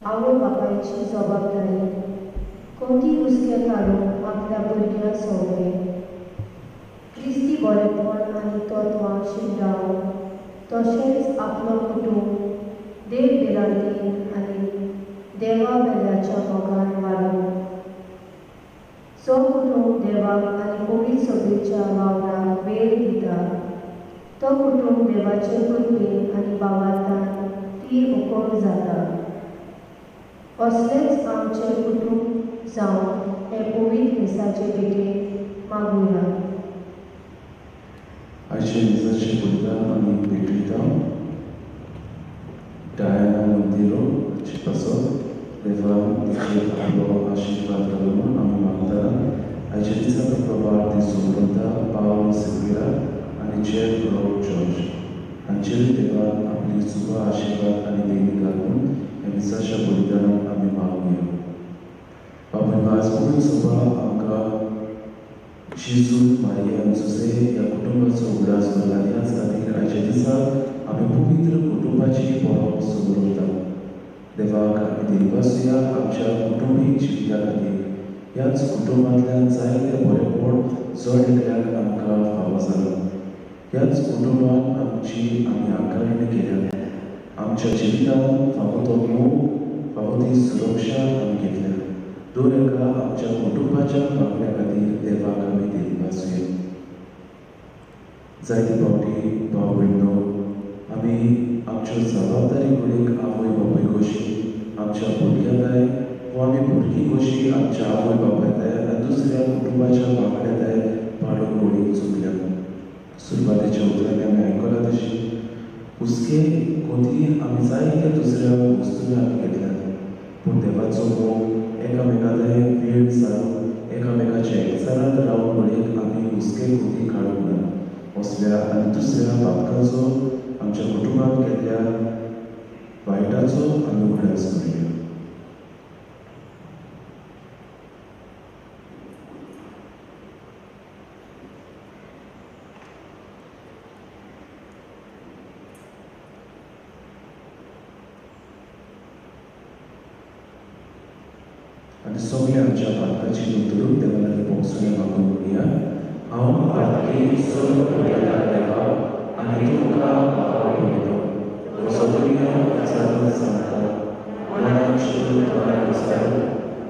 आवय बापायची जबाबदारी कोती हुस्के काडून आपल्या भुरग्यांक सोंपले. क्रिस्ती बरेपण आनी तत्वां शिकडावन तशेंच आपलो कुटूंब देव भिरांतीन आनी देवा वेल्याच्या मोगान वाडोवप. जो कुटूंब देवाक आनी पवित्र सभेच्या वावराक वेळ दिता तो कुटूंब देवाचे कृपेन आनी भावार्थान ती उकोड जाता. असलेंच आमचें कुटूंब जावन हें पवित्र मिसाचे भेटेन मागुया. आयचे मिसाचे बलिदान आमी भेटयता डायना मंदिरो हाचे पासत देवान तिचेर आपलो आशिर्वाद घालूं म्हणून आमी मागता. आयच्या दिसाक आपलो वाडदीस दवरता पावल सिक्वेरा आनी जेफ रॉक जॉर्ज हांचेरूय देवान आपली सुबा आशिर्वाद आनी देणी घालून ह्या मिसाच्या बलिदानाक आमी मागुया. बापूय आज पवित्र सभा आमकां जेजू मारिया आनी जुझे ह्या कुटुंबाचो उगडास करता आनी ह्याच खातीर आयच्या दिसा आमी पवित्र कुटुंबाची परब दवरता. देवाक आमी देवासुया आमच्या कुटुंबीक जिविता खातीर. ह्याच कुटुंबांतल्यान जायते बरेपण जड एकल्याक आमकां फावो जालां. ह्याच कुटुंबान आमची आमी आकारणी केल्या. आमच्या जिवितांत फावो तो मोग, फावो ती सुरक्षा आमी घेतल्या. दर एका आमच्या कुटुंबाच्या वांगड्या खातीर देवाक आमी देवासुया. जायते फावटी भाव भयणो आमी आमच्यो जबाबदारी कडेन आवय बापूय कशी आमच्या भुरग्यां जाय वा आमी भुरगीं कशी आमच्या आवय बापाय जाय आनी दुसऱ्या कुटुंबाच्या वांगड्या जाय पाळून गोडीक चुकल्या. सुरवातेच्या उतरांनी आमी आयकलां तशी हुस्के कोती आमी जायत्या दुसऱ्या वस्तूंनी आमी घेतल्यात, पूण देवाचो मोग एकामेका जाय वेळ सारून एकामेकाच्या एकचारांत रावन घडयेक आमी हुस्के कोती काडूंक ना. असल्या आनी दुसऱ्या पातकाचो आमच्या कुटुंबांत केल्ल्या वायटाचो आमी उगडास करुया. आनी सगळ्या आमच्या पातकाची नोंद धरून देवा लागीं भोगसणें मागून म्हणया. हांव पातकी सर्व पुरयता देवा आनी तुमकां पापां पळयतो म्हजो गुन्यांव विचारून सांगता. मनाक चिंतून तोंडाक विचारून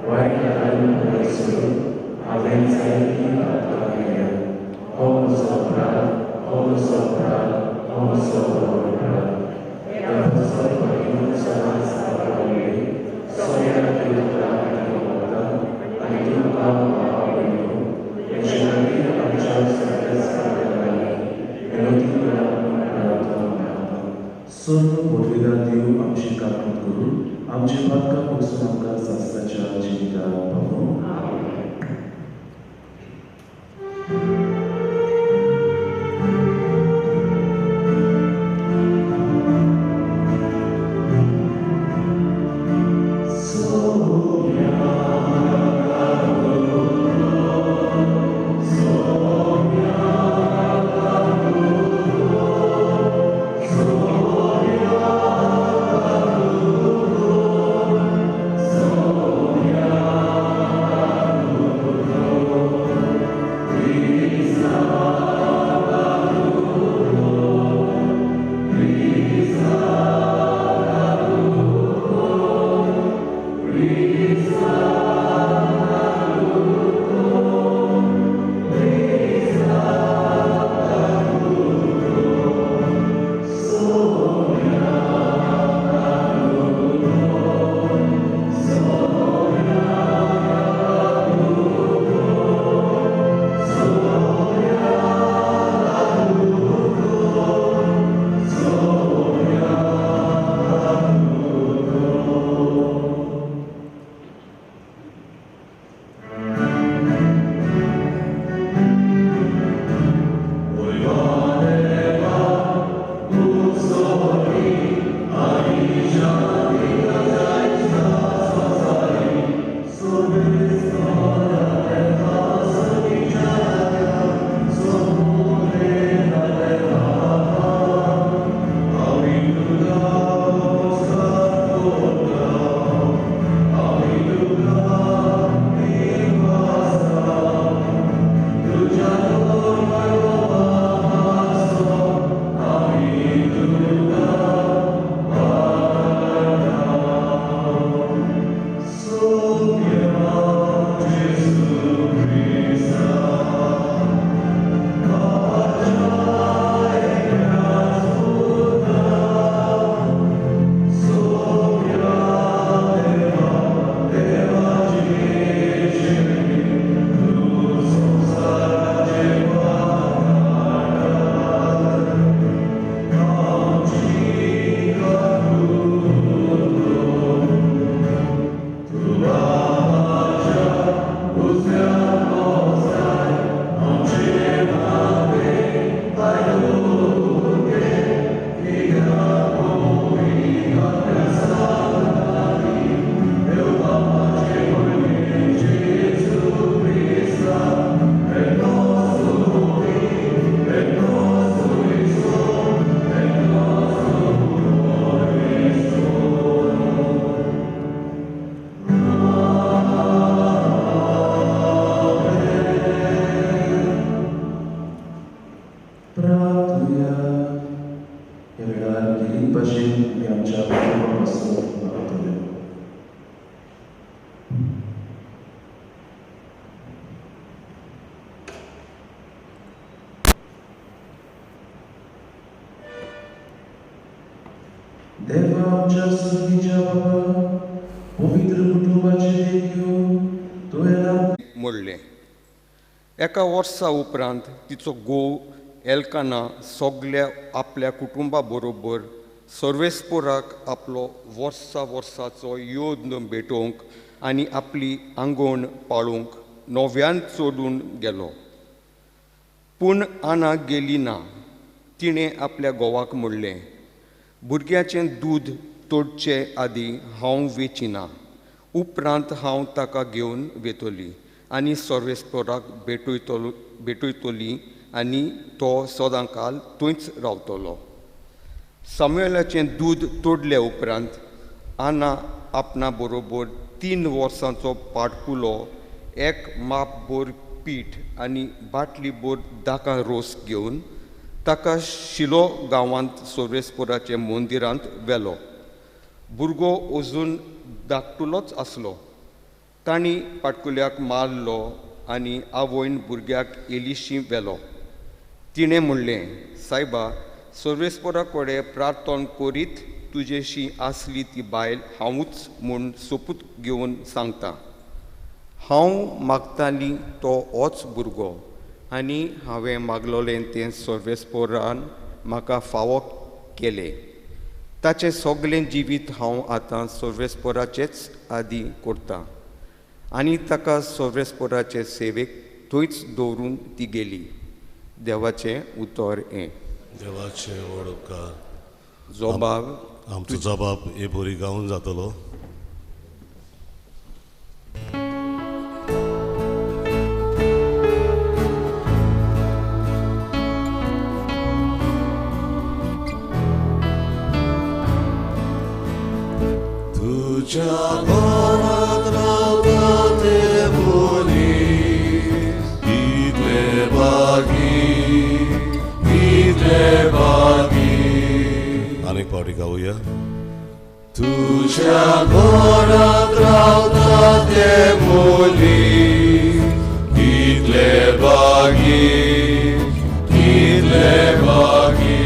वायट गजाली पयस सोडून हांवें जायतीं पातकां केल्या. हो म्हजो अपराध, हो म्हजो अपराध, हो म्हजो व्हड अपराध. ह्या पासत भगिनी सदांच सारको उलय सगळ्या देवतांक आनी तुमकां पापां पळयतो म्हजे खातीर आमच्या सगळ्याच लागीं विनोदी करा म्हूण प्रार्थना मागता. सर्व पुर्विदा देव आमची काकूत करून आमची पातकां पसून आमकां सासणाच्या जिवितांत पावोवं. So देवा आमच्या सर्गीच्या बाबा, पवित्र कुटुंबाची देख तुवें मोडलें. एका वर्सा उपरांत तिचो घोव एल्काना सगल्या आपल्या कुटुंबा बरोबर सर्वेस्पोराक आपलो वर्सा वर्साचो योद्न भेटोवंक आनी आपली आंगवण पाळूंक नव्यान चडून गेलो. पूण आना गेली ना. तिणें आपल्या घोवाक म्हणलें, भुरग्याचें दूद तोडचे आदीं हांव वेचिना, उपरांत हांव ताका घेवन वेतली आनी सर्वेस्पोराक भेटयतली आनी तो सदांकाल थंयच रावतलो. सामुएलाचें दूद तोडले उपरांत आना आपणा बरोबर 3 वर्सांचो पाटकुलो, 1 मापभर पीठ आनी बाटली भर दाका रोस घेवन ताका शिलो गांवांत सर्वेस्पोराच्या मंदिरांत व्हेलो. भुरगो अजून धाकटुलोच आसलो. तांणी पाटकुल्याक मारलो आनी आवयन भुरग्याक एलिशी व्हेलो. तिणें म्हणलें, सायबा, सर्वेस्पोरा कडेन प्रार्थना करीत तुजेशी आसली ती बायल हांवूच म्हूण सोपूत घेवन सांगता. हांव मागताली तो होच भुरगो आनी हांवें मागलोलें तें सर्वेस्पोरान म्हाका फावो केलें. ताचें सगळें जिवीत हांव आतां सर्वेस्पोराचेच आदी करतां. आनी ताका सर्वेस्पोराचे सेवेक थंयच दवरून ती गेली. देवाचें उतर हें. देवाचें व्हड उपकार. जबाब आमचो जबाब हे बोरी गावन जातलो. तुज्या घरांत रावता ते मनीस कितले भागी, कितले भागी. आनीक फावटी गावया. तुज्या घरांत रावता ते मनीस कितले भागी, कितले भागी.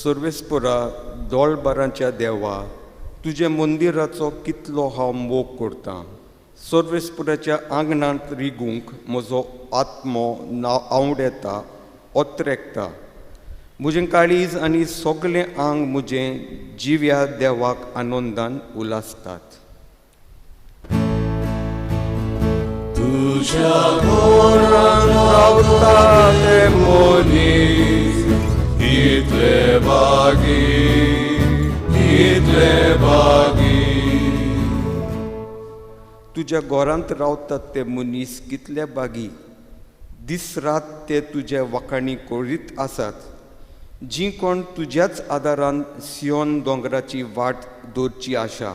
सर्वेस्पोरा दोळबारांच्या देवा, तुज्या मंदिराचो कितलो हांव मोग करतां. सर्वेस्पोराच्या आंगणांत रिगूंक म्हजो आत्मो आवडेता, ओत्रेकता. म्हजें काळीज आनी सगळें आंग म्हजें जिव्या देवाक आनंदान उलासतात. तुज्या घरांत रावता ते मनीस कितले भागी, कितले भागी. तुज्या घरांत रावतात ते मनीस कितले भागी. दीस रात ते तुज्या वाखाणी करीत आसात. जी कोण तुज्याच आदारान सियोन दोंगराची वाट दवरची आशा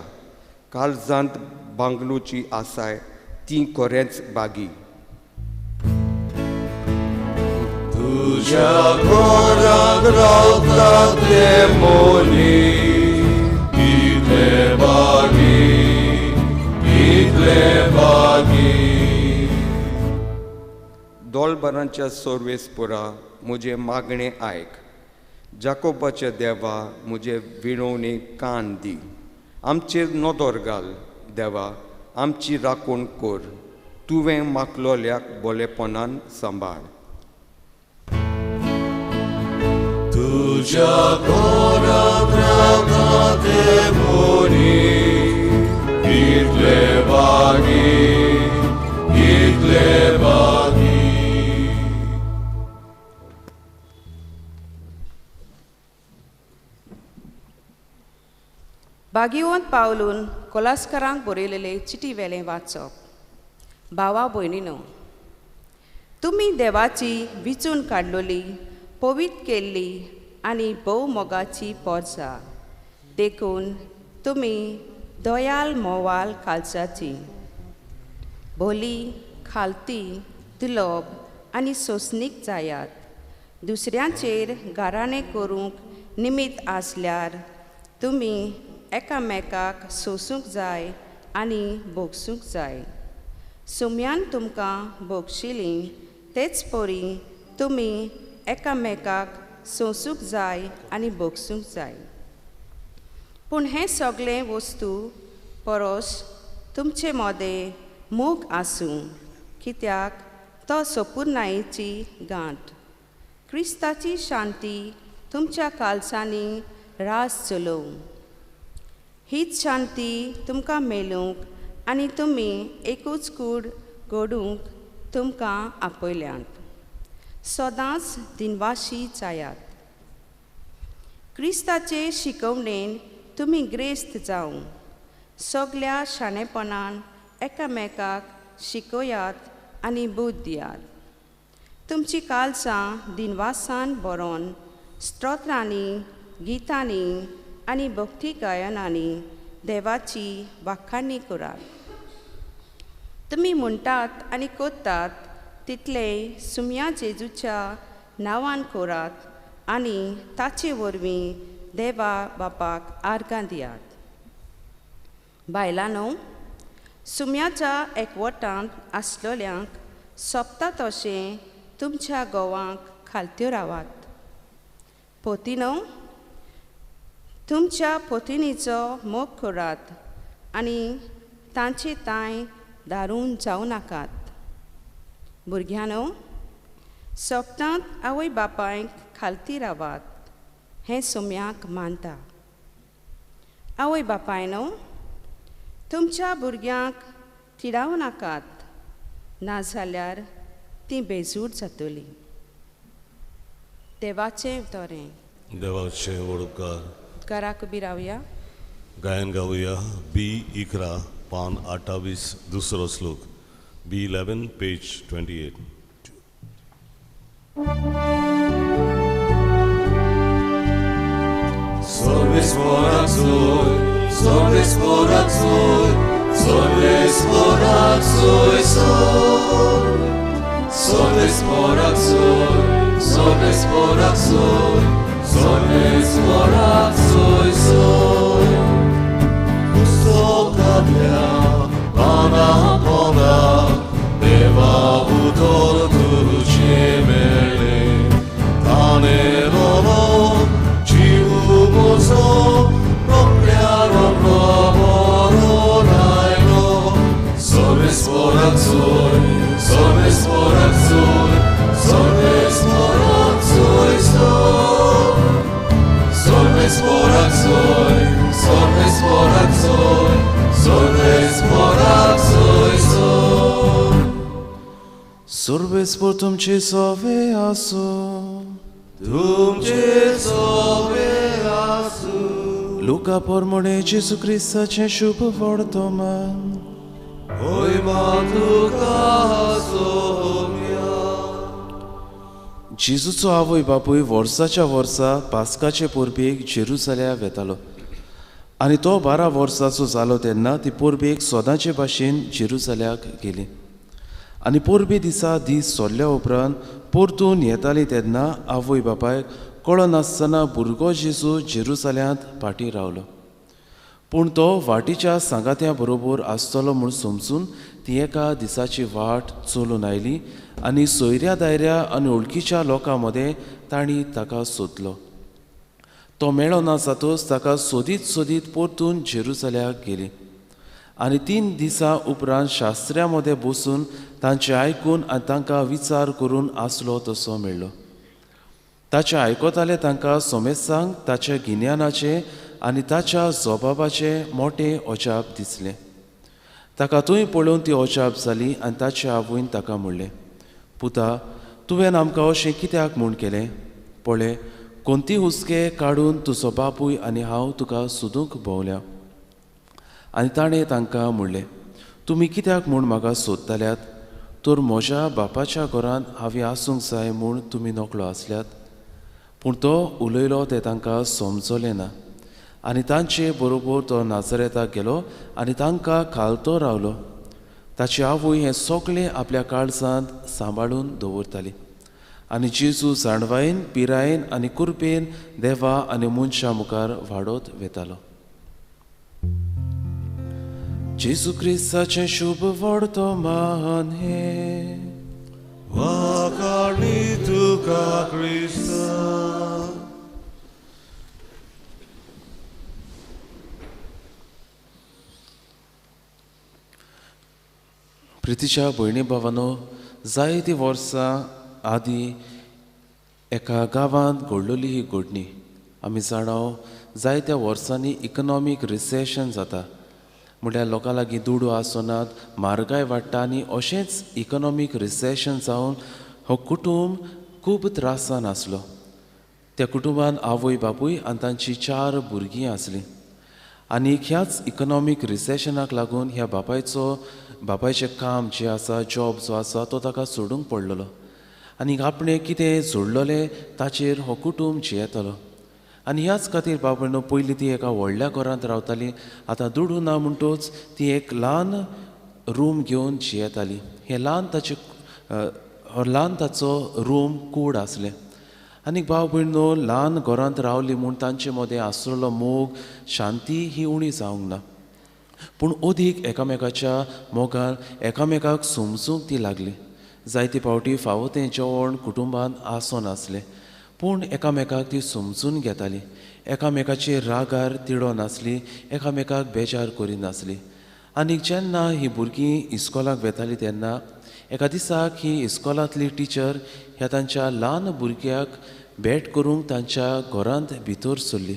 काळजांत बांगलोची आसाय ती खरेंच भागी. तुज्या घरांत रावता ते मनीस कितले भागी, कितले भागी. दोळबारांच्या सर्वेस्पोरा म्हजें मागणें आयक. जाकोबाच्या देवा, म्हजे विणवणे कान दी. आमचेर नदर घाल देवा, आमची राखण कर. तुवें मागलोल्याक बोलेपणान सांबाळ. तुज्या घरांत रावता ते मनीस कितले भागी, कितले भागी. बागिवंत पावलून कोलास्करांक बरयलेले चिटी वेलें वाचप. भावा भयणीनो, तुमी देवाची विचून काडलोली, पवित्र केल्ली आनी भोव मोगाची पोरसा, देखून तुमी दयाल मोवाल कालसाची बोली खालती दुलोब आनी सोंसणीक जायात. दुसऱ्यांचेर गाराणें करूंक निमित्त आसल्यार तुमी एकामेकाक सोंसूंक जाय आनी भोगसूंक जाय. सुम्यान तुमकां भोगशिली तेच परी तुमी एकामेकाक सोंसूंक जाय आनी भोगसूंक जाय. पूण हें सगळें वस्तू परस तुमचे मदें मोग आसूं, कित्याक तो सोपुर्णायेची गांठ. क्रिस्ताची शांती तुमच्या कालसांनी राज चलोवं. हीच शांती तुमकां मेळूंक आनी तुमी एकूच कूड घडूंक तुमकां आपयल्यांत. सदांच दिनवाशी जायात. क्रिस्ताचे शिकवणेन तुमी ग्रेस्त जावं. सगल्या शाणेपणान एकामेकाक शिकयात आनी बुद्द दियात. तुमची कालसां दिनवासान बरोवन स्तोत्रांनी, गितांनी आनी भक्ती गायनांनी देवाची वाखाणी करात. तुमी म्हणटात आनी करतात तितलें सुम्या जेजूच्या नांवान करात आनी ताचे वरवीं देवा बापाक आर्गां दियात. बायलांनो, सुम्याच्या एकवटांत आसलेल्यांक सोंपता तशें तुमच्या घोवांक खालत्यो रावात. पोतिनो, तुमच्या पोतिनीचो मोग करात आनी तांचे तांय दारून जावं नाकात. भुरग्यांनो, सोगटांत आवय बापायक खालती रावात, हें सोम्याक मानता. आवय बापायनो, तुमच्या भुरग्यांक तिडावं नाकात, नाजाल्यार तीं बेजूड जातलीं. देवाचें तोरें. देवाचे व्हड उपकार. उपकाराक उबी रावया. गायन गावया बी 11 पान 28 दुसरो श्लोक. बी 11 पेज 28. सर्वेस्पराचोय, सर्वेस्पराचोय, सर्वेस्पराचोय सोय. सर्वेस्पराचोय, सर्वेस्पराचोय, सर्वेस्पराचोय सोय. पुस्तकांतल्या पाना पाना देवा उतर तुजें मेळ्ळें. ताणें रोलो जीव म्हजो रोखड्या रोखडो बरो आयलो. सर्वेस्पराचोय, सर्वेस्पराचोय, सर्वेस्पराचोय सोय. सर्वेस्पराचोय, सर्वेस्पराचोय, सर्वेस्पराचोय सोय. सर्वेस्पर तुमचे सवे आसूं. तुमचे सवे आसूं. लुका प्रमाणे जेजू क्रिस्ताचें शुभ वर्तमान. होय मा तुका सोम्या. जेजूचो आवय बापूय वर्साच्या वर्सा पास्काचे परबेक जेरुजाल्या वेतालो आनी तो 12 वर्साचो जालो तेन्ना ती परबेक सदांचे भाशेन जेरुजाल्याक गेली. आनी परबे दिसा दीस सोडल्या उपरांत परतून येताली तेन्ना आवय बापायक कळनासतना भुरगो जेजू जेरुजाल्यांत फाटीं रावलो. पूण तो वाटीच्या सांगात्या बरोबर आसतलो म्हूण समजून ती एका दिसाची वाट चलून आयली आनी सोयऱ्या दायऱ्या आनी वळखीच्या लोकां मदें तांणी ताका सोदलो. तो मेळो ना जातच ताका सोदीत सोदीत परतून जेरुजाल्याक गेली. आनी 3 दिसां उपरांत शास्त्र्या मदें बसून तांचें आयकून आनी तांकां विचार करून आसलो तसो मेळ्ळो. ताचें आयकताले तांकां सोमेसांक ताच्या गिन्यानाचें आनी ताच्या जबाबाचें मोटें अजाप दिसलें. ताका थंय पळोवन ती अजाप जाली आनी ताचे आवयन ताका म्हणलें, पुता, तुवें आमकां अशें कित्याक म्हूण केलें? पळय, कोणती हुस्के काडून तुजो बापूय आनी हांव तुका सोदूंक भोंवल्या. आनी ताणें तांकां म्हणलें, तुमी कित्याक म्हूण म्हाका सोदताल्यात? तर म्हज्या बापाच्या घरांत हांवें आसूंक जाय म्हूण तुमी नकळो आसल्यात. पूण तो उलयलो तें तांकां समजलें ना. आनी तांचे बरोबर तो नाजरेताक गेलो आनी तांकां खालतो रावलो. ताची आवय हें सगळें आपल्या काळजांत सांबाळून दवरताली. आनी जेजू जाणवायेन, पिरायेन आनी कुरपेन देवा आनी मनशां मुखार वाडत वेतालो. जेजू क्रिस्ताचें शुभ वर्तमान हें. वाखाणी तुका क्रिस्ता. प्रितीच्या भयणी भावानो, जायतीं वर्सां आदीं एका गांवांत घडलेली ही घडणी. आमी जाणाव जायत्या वर्सांनी इकनॉमीक रिसेशन जाता, म्हळ्यार लोकां लागीं दुडू आसनात, म्हारगाय वाडटा आनी अशेंच इकनॉमीक रिसेशन जावन हो कुटूंब खूब त्रासान आसलो. त्या कुटुंबान आवय बापूय आनी तांची 4 भुरगीं आसलीं आनी ह्याच इकनॉमीक रिसेशनाक लागून ह्या बापायचें काम जें आसा, जॉब जो आसा तो ताका सोडूंक पडलेलो आनी आपणें कितें जोडलेलें ताचेर हो कुटूंब जियेतालो. आनी ह्याच खातीर बाबांनो, पयलीं ती एका व्हडल्या घरांत रावताली, आतां दुडू ना म्हणटोच ती एक ल्हान रूम घेवन जियेताली. हें ल्हान ताचें ल्हान ताचो रूम कूड आसलें. आनी भाव भयणो, ल्हान घरांत रावली म्हूण तांचे मदें आसलेलो मोग, शांती ही उणी जावंक ना, पूण अदीक एकामेकाच्या मोगान एकामेकाक समजूंक ती लागली. जायते फावटी फावो तें जेवण कुटुंबान आसनासलें, पूण एकामेकाक ती समजून घेताली, एकामेकाचेर रागार तिडो नासली, एकामेकाक बेजार करिनासली. आनी जेन्ना ही भुरगीं इस्कॉलाक वेताली तेन्ना एका दिसाक ही इस्कॉलांतली टिचर ह्या तांच्या ल्हान भुरग्याक भेट करूंक तांच्या घरांत भितर सरली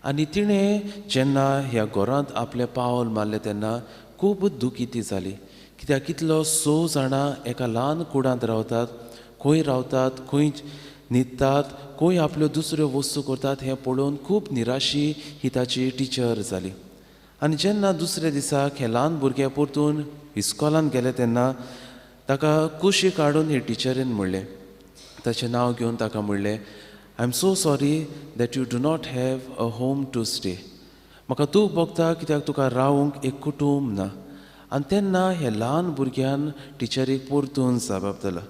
आनी तिणें जेन्ना ह्या घरांत आपलें पावल मारलें तेन्ना खूब दुखी ती जाली, कित्याक कितलो 6 जाणां एका ल्हान कुडांत रावतात, खंय रावतात, खंय न्हिदतात, खंय आपल्यो दुसऱ्यो वस्तू करतात हें पळोवन खूब निराशी ही ताची टिचर जाली. आनी जेन्ना दुसऱ्या दिसाक हें ल्हान भुरगें परतून इस्कॉलान गेलें तेन्ना ताका कुशी काडून हे टिचरीन म्हणलें, ताचें नांव घेवन ताका म्हणलें, I am so sorry that you do not have a home to stay. म्हाका तूं भोगता कित्याक तुका रावंक एक कुटूंब ना. आनी तेन्ना हे ल्हान भुरग्यान टिचरीक परतून जबाब दिलो,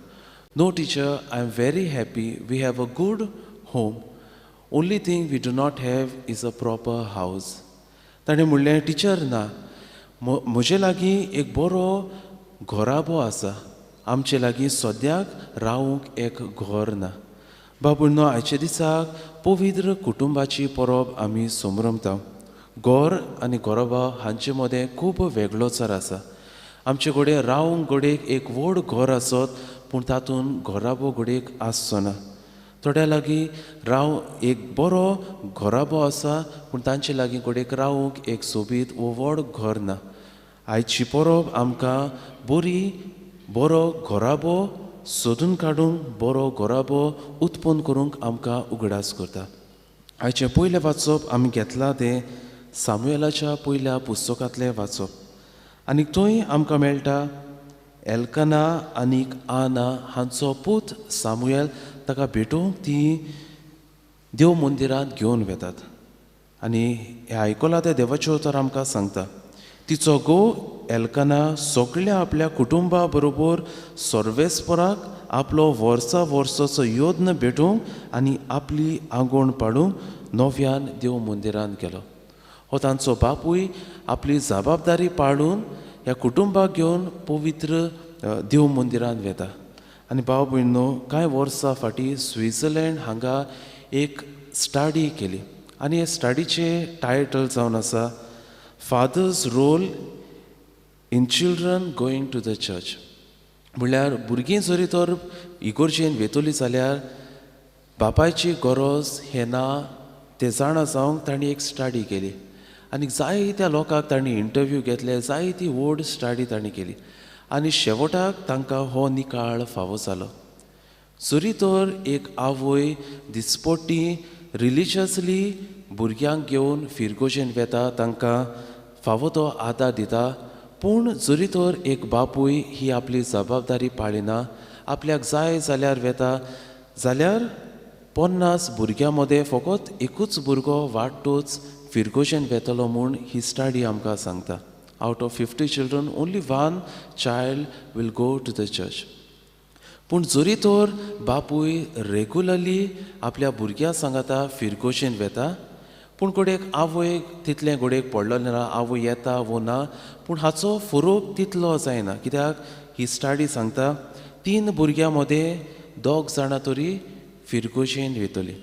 no teacher, I am very happy, we have a good home, only thing we do not have is a proper house. ताणें म्हणलें, टिचर ना, म्हजे लागीं एक बरो घराबो आसा, आमचे लागीं सद्याक रावंक एक घर ना. बाबूनो, आयच्या दिसाक पवित्र कुटुंबाची परब आमी समरमता. घर आनी घरोबा हांचे मदें खूब वेगळोचार आसा. आमचे कडेन रावंक घडयेक एक व्हड घर आसत, पूण तातूंत घराबो घडयेक आसचो ना. थोड्या लागीं राव एक बरो घराबो आसा, पूण तांचे लागीं घडयेक रावंक एक सोबीत वो व्हड घर ना. आयची परब आमकां बरी बरो घराबो सोदून काडूंक, बरो घराबो उत्पन्न करूंक आमकां उगडास करता. आयचें पयलें वाचप आमी घेतलां तें सामुएलाच्या पयल्या पुस्तकांतलें वाचप आनी थंय आमकां मेळटा एल्काना आनीक आना हांचो पूत सामुएल ताका भेटोवंक ती देव मंदिरांत घेवन वेतात. आनी हें आयकलां तें देवाचें उतर आमकां सांगता, तिचो घोव एल्काना सगळ्या आपल्या कुटुंबा बरोबर सर्वेस्पराक आपलो वर्सा वर्साचो यत्न भेटोवंक आनी आपली आंगवण पाडूंक नव्यान देव मंदिरांत गेलो. हो तांचो बापूय आपली जबाबदारी पाळून ह्या कुटुंबाक घेवन पवित्र देव मंदिरांत वेता. आनी भाव भयणो, कांय वर्सां फाटीं स्विट्झर्लंड हांगा एक स्टडी केली आनी हे स्टडीचें टायटल जावन आसा father's role in children going to the church. म्हणल्यार भुरगीं जरी तर इगोर्जेन वेतली जाल्यार बापायची गरज हें ना तें जाणा जावंक तांणी एक स्टडी केली आनी जायत्या लोकांक तांणी इंटरव्यू घेतले, जायती व्हड स्टडी तांणी केली आनी शेवटाक तांकां हो निकाळ फावो जालो. जरी तर एक आवय दिसपट्टी रिलिजियसली भुरग्यांक घेवन फिरगोजेन वेता, तांकां फावो तो आदार दिता, पूण जरी तर एक बापूय ही आपली जबाबदारी पाळिना, आपल्याक जाय जाल्यार वेता जाल्यार 50 भुरग्यां मदें फकत एकूच भुरगो वाडटोच फिरगोजेन वेतलो म्हूण ही स्टडी आमकां सांगता. Out of 50 children only 1 child will go to the church. पूण जरी तर बापूय रेगुलरली आपल्या भुरग्यां सांगाता फिरगोजेन वेता, पूण घडयेक आवयक तितलें घडयेक पडलेलें ना, आवय येता वो ना, पूण हाचो फरक तितलो जायना, कित्याक ही स्टडी सांगता 3 भुरग्यां मदें 2 जाणां तरी फिरगोजेन वेतली.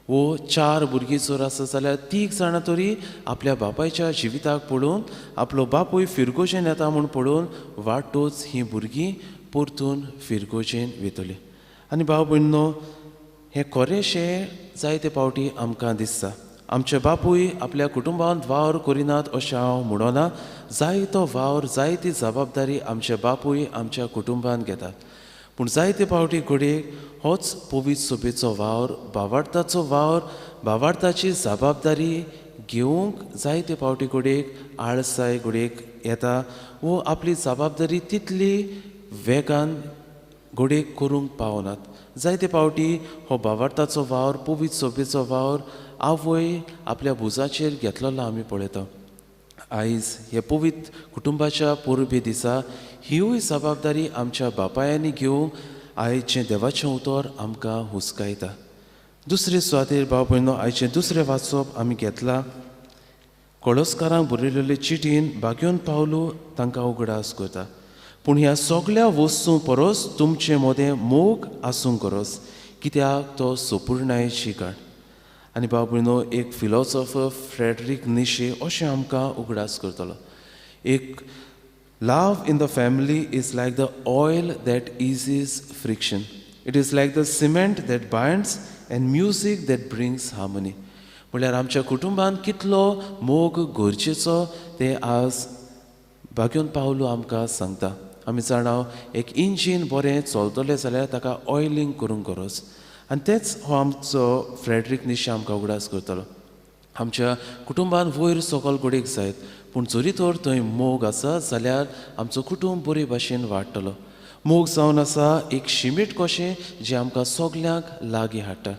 वो 4 भुरगीं जर आसा जाल्यार 3 जाणां तरी आपल्या बापायच्या जिविताक पळोवन आपलो बापूय फिरगोजेन येता म्हूण पळोवन वाटोच ही भुरगीं परतून फिरगोजेन वयतली. आनी भाव भयणीनो, हें खरेंशें जायते फावटी आमकां दिसता. आमचे बापूय आपल्या कुटुंबांत वावर करिनात अशें हांव म्हणना. जायतो वावर, जायती जबाबदारी आमचे बापूय आमच्या कुटुंबांत घेतात. पूण जायते फावटी घडयेक होच पवित्र सभेचो वावर, भावार्थाचो वावर, भावार्थाची जबाबदारी घेवंक जायते फावटी घडयेक आळसाय घडयेक येता वो आपली जबाबदारी तितली वेगान घडयेक करूंक पावनात. जायते फावटी हो भावार्थाचो वावर, पवित्र सभेचो वावर आवय आपल्या भुजाचेर घेतलेलो आमी पळयता. आयज हे पवित्र कुटुंबाच्या परबे दिसा हिवूय जबाबदारी आमच्या बापायांनी घेवंक आयचें देवाचें उतर आमकां हुस्कायता. दुसरे सुवातेर भाव भयणो, आयचें दुसरें वाचप आमी घेतलां कळसकारांक बरयलेले चिटीन बागयोन पावलू तांकां उगडास करता. पूण ह्या सगळ्या वस्तूं परस तुमचे मदें मोग आसूंक गरज, कित्याक तो सोपूर्णायेची गांठ. आनी भाव भयणो, एक फिलॉसॉफर फ्रेडरीक निशे अशें आमकां उगडास करतलो. एक love in the family is like the oil that eases friction. It is like the cement that binds and music that brings harmony. म्हणल्यार आमच्या कुटुंबान कितलो मोग गरजेचो तें आज बागयोन पावलू आमकां सांगता. आमी जाणा एक इंजीन बरें चलतलें जाल्यार ताका ऑयलिंग करूंक गरज. आनी तेंच हो आमचो फ्रेडरीक निशे आमकां उगडास करतलो. आमच्या कुटुंबान वयर सकल घडयेक जायत, पूण जरी तर थंय मोग आसा जाल्यार आमचो कुटुंब बरे भाशेन वाडटलो. मोग जावन आसा एक शिमीट कशें जें आमकां सगल्यांक लागीं हाडटा.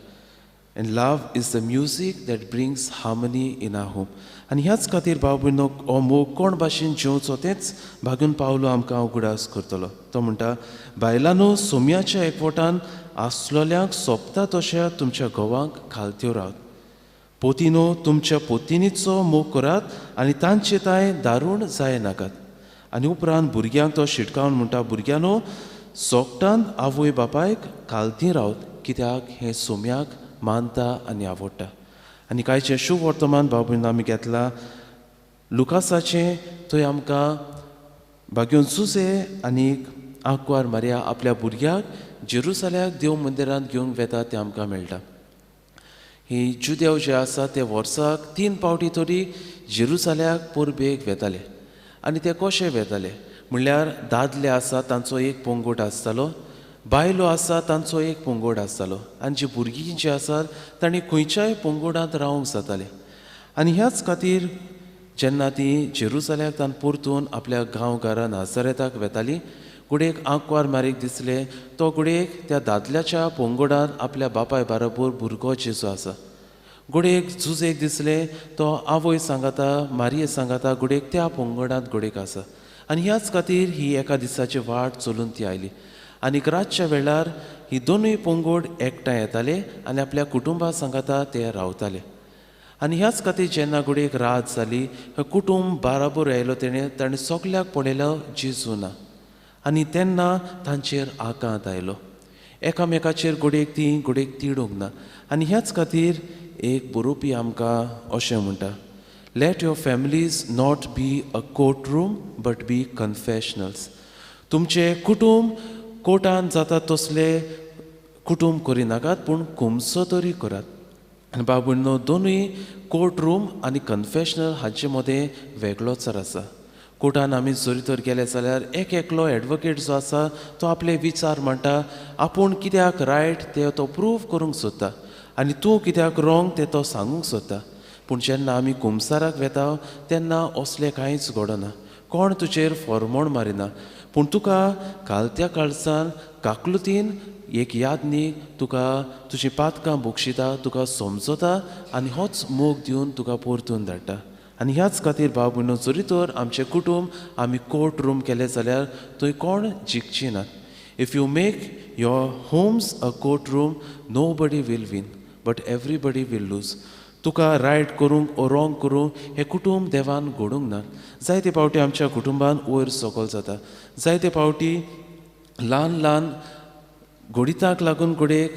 And love is the music that brings harmony in our home. आनी ह्याच खातीर भाव भयणो, हो मोग कोण भाशेन जेवचो तेंच बागून पावलो आमकां उगडास करतलो. तो म्हणटा, बायलांनो सोम्याच्या एकवटान आसलोल्यांक सोंपता तशें तुमच्या घोवांक खालत्यो रावत. पोतीनो तुमच्या पोतिनीचो मोग करात आनी तांचे तांय दारूण जायनाकात. आनी उपरांत भुरग्यांक तो शिटकावन म्हणटा, भुरग्यांनो सोगटान आवय बापायक खालती रावत, कित्याक हें सोम्याक मानता आनी आवडटा. आनी कांयचें शुभ वर्तमान भाव भयणीं आमी घेतलां लुकासाचें. थंय आमकां बागयोन सुसे आनी आंकवार मारिया आपल्या भुरग्याक जेरुसल्याक देव मंदिरांत घेवंक वेता तें आमकां मेळटा. ही जुदेव जे आसा ते वर्साक 3 फावटी तरी जेरुसल्याक परबेक वेताले. आनी ते कशे वेताले म्हणल्यार दादले आसा तांचो एक पंगड आसतालो, बायलो आसा तांचो एक पंगड आसतालो, आनी जी भुरगीं जी आसात तांणी खंयच्याय पंगडांत रावंक जातालें. आनी ह्याच खातीर जेन्ना ती जेरुसल्याक तान परतून आपल्या गांव घरा नाजारेताक वेताली, घडयेक आंकवार मारीक दिसलें तो घडयेक त्या दादल्याच्या पंगडान आपल्या बापाय बरोबर भुरगो जेजू आसा. घडयेक जुजेक दिसलें तो आवय सांगाता, मारये सांगाता, घडयेक त्या पंगडांत घडयेक आसा. आनी ह्याच खातीर ही एका दिसाची वाट चलून ती आयली. आनीक रातच्या वेळार ही दोनूय पंगड एकठांय येताले आनी आपल्या कुटुंबा सांगाता ते रावताले. आनी ह्याच खातीर जेन्ना घडयेक रात जाली, कुटुंब बाराबर आयलो, तेणें ताणें सगल्याक पळयलो जेजू ना. आनी तेन्ना तांचेर आकांत आयलो. एकामेकाचेर घडयेक ती घडयेक तिडूंक ना. आनी ह्याच खातीर एक बरोवपी आमकां अशें म्हणटा, let your families not be a court room but be confessionals. तुमचें कुटुंब कोर्टान जाता तसले कुटुंब करिनाकात, पूण खुमसो तरी करात. आनी बाबुनो, दोनूय कोर्ट रूम आनी कन्फेशनल हांचे मदें वेगळोच आसा. कोर्टान आमी जरी तर गेले जाल्यार एक एकलो एडवोकेट जो आसा तो आपले विचार म्हणटा, आपूण कित्याक रायट ते तो प्रूव करूंक सोदता आनी तूं कित्याक रोंग तें तो सांगूंक सोदता. पूण जेन्ना आमी कुमसाराक वेता तेन्ना असलें कांयच घडना, कोण तुजेर फॉर्मोण मारिना, पूण तुका कालत्या काळसान काकलुतीन एक यादनी तुका तुजी पातकां बक्षिता, तुका समजता आनी होच मोग दिवन तुका परतून धाडटा. आनी ह्याच खातीर भाव भयणो, जरी तर आमचें कुटुंब आमी कोर्ट रूम केलें जाल्यार थंय कोण जिखची ना. If you make your homes a court room, nobody will win but everybody will lose. तुका रायट करूंक ओ रोंग करूंक हें कुटुंब देवान घडूंक ना. जायते फावटी आमच्या कुटुंबान वयर सकल जाता, जायते फावटी ल्हान ल्हान घडिताक लागून घडयेक